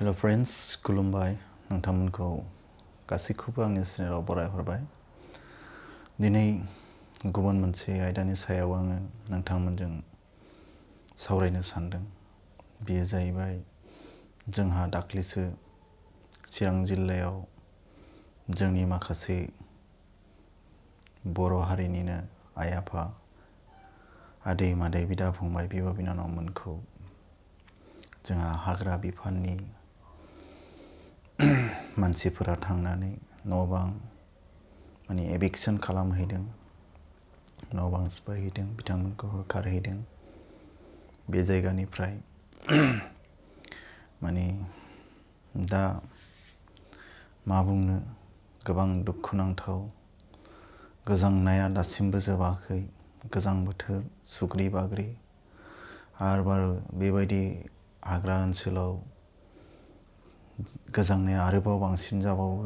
Hello friends, खुलुमबाय नोंथांमोनखौ गासैखौबो आंनि चेनेलाव बरायहरबाय। दिनै गुबुन मोनसे आयदानि सायाव आङो नोंथांमोनजों सावरायनो सानदों। बेयो जाहैबाय जोंहा दाख्लिसो चिरां जिल्लायाव जोंनि माखासे बर' हारिनिनो आइ आफा, आदै मादै, बिदा फंबाय, बिब' बिनानावमोनखौ जोंहा हाग्रा बिफाननि मानसिफोरा थांनानै न' बां माने एभिक्शन खालामहैदों, न' बां सिफायहैदों, बिथांमोनखौ होखारहैदों बे जायगानिफ्राय। माने दा मा बुंनो, गोबां दुखुनांथाव। गोजांनाया दासिमबो जोबाखै, गोजां बोथोर सुग्रि बाग्रि आरो बेबायदि हाग्रा ओनसोलाव गोजांनाया आरोबाव बांसिन जाबावो।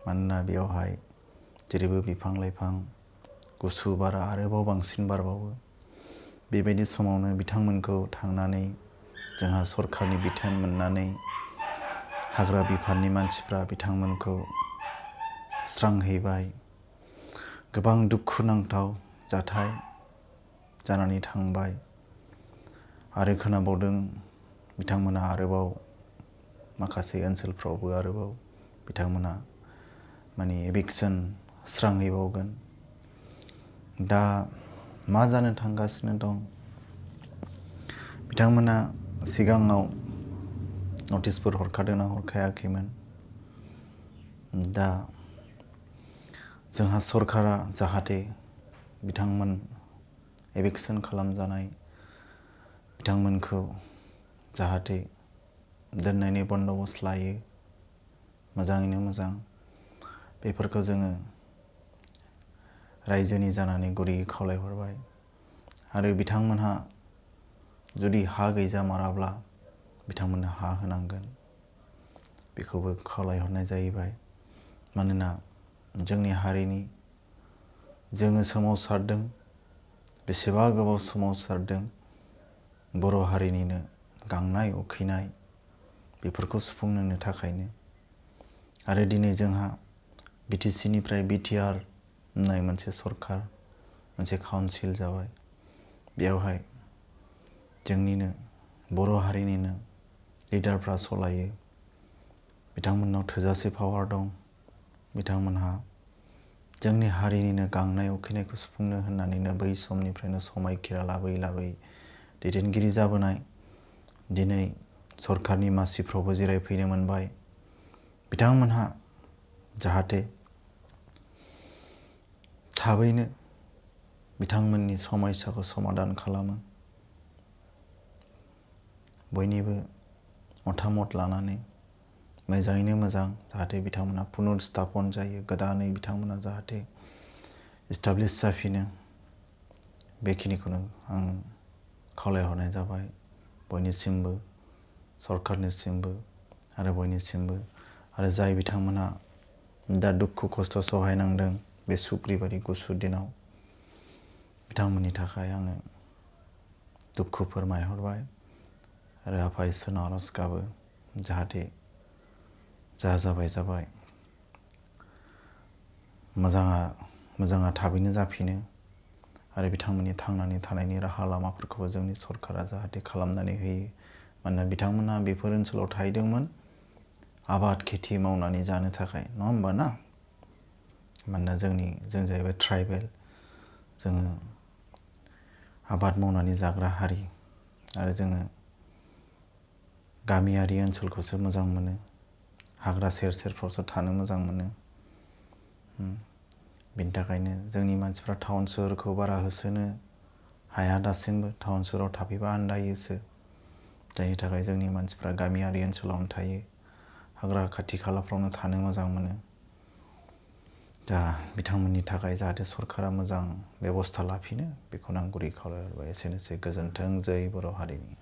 मानोना बेयावहाय जेरैबो बिफां लाइफां, गुसु बारा आरोबाव बांसिन बारबावो। बेबायदि समावनो बिथांमोनखौ थांनानै जोंहा सरकारनि बिथोन मोननानै हाग्रा बिफाननि मानसिफ्रा बिथांमोनखौ स्रांहैबाय। गोबां दुखुनांथाव जाथाय जानानै थांबाय। आरो खोनाबावदों बिथांमोना आरोबाव माखासे ओनसोलफ्रावबो आरोबाव बिथांमोना माने एभिक्शन स्रांहैबावगोन। दा मा जानो थांगासिनो दं, बिथांमोना सिगाङाव नटिसफोर हरखादोंना हरखायाखैमोन। दा जोंहा सरकारा जाहाथे बिथांमोन एभिक्शन खालामजानाय बिथांमोनखौ जाहाथे दोननायनि बन्दोबस्त लायो, मोजाङैनो मोजां। बेफोरखौ जोङो रायजोनि जानानै गुरैयै खावलायहरबाय। आरो बिथांमोनहा जुदि हा गैजामाराब्ला बिथांमोननो हा होनांगोन, बेखौबो खावलायहरनाय जाहैबाय। मानोना जोंनि हारिनि जोङो सोमावसारदों, बेसेबा गोबाव सोमावसारदों। बर' हारिनिनो गांनाय उखैनाय बेफोरखौ सुफुंनो थाखायनो। आरो दिनै जोंहा BTC निफ्राय BTR होननाय मोनसे सरकार, मोनसे काउन्सिल जाबाय। बेयावहाय जोंनिनो बर' हारिनिनो लिडारफ्रा सलायो। बिथांमोननाव थोजासे पावार दं। बिथांमोनहा जोंनि हारिनिनो गांनाय उखैनायखौ सुफुंनो होननानैनो बै समनिफ्रायनो समायखिरा लाबोयै लाबोयै दैदेनगिरि जाबोनाय। दिनै सरकारनि मासिफ्रावबो जिरायफैनो मोनबाय। बिथांमोनहा जाहाथे थाबैनो बिथांमोननि समस्याखौ समाधान खालामो। बयनिबो मतामत लानानै मोजाङैनो मोजां जाहाथे बिथांमोना पुनर्स्थापन जायो, गोदानै बिथांमोना जाहाथे इस्टाब्लिश जाफिनो। बेखिनिखौनो आङो खावलायहरनाय जाबाय बयनिसिमबो, सरकारनिसिमबो आरो बयनिसिमबो। आरो जाय बिथांमोनहा दा दुखु खस्थ' सहायनांदों बे सुग्रिबारि गुसु दिनाव, बिथांमोननि थाखाय आङो दुखु फोरमायहरबाय। आरो आफा इसोरनाव आरज गाबो जाहाथे जा जाबाय जाबाय, मोजाङा थाबैनो जाफिनो। आरो बिथांमोननि थांनानै थानायनि राहा लामाफोरखौबो जोंनि सरकारा जाहाथे खालामनानै होयो। मानोना बिथांमोना बेफोर ओनसोलाव थाहैदोंमोन आबाद खेथि मावनानै जानो थाखाय, नङा होमबा ना? मानोना जों जाहैबाय ट्राइबेल, जोङो आबाद मावनानै जाग्रा हारि। आरो जोङो गामियारि ओनसोलखौसो मोजां मोनो, हाग्रा सेर सेरफ्रावसो थानो मोजां मोनो। बेनि थाखायनो जोंनि मानसिफ्रा टाउन सोहोरखौ बारा होसोनो हाया दासिमबो। टाउन सोहोराव थाफैबा आन्दायोसो। जायनि थाखाय जोंनि मानसिफ्रा गामियारि ओनसोलावनो थायो, हाग्रा खाथि खालाफ्रावनो थानो मोजां मोनो। दा बिथांमोननि थाखाय जाहाथे सरकारा मोजां बेबस्था लाफिनो, बेखौनो आं गुरै खावलायहरबाय। एसेनोसै, गोजोन्थों, जै बर' हारिनि।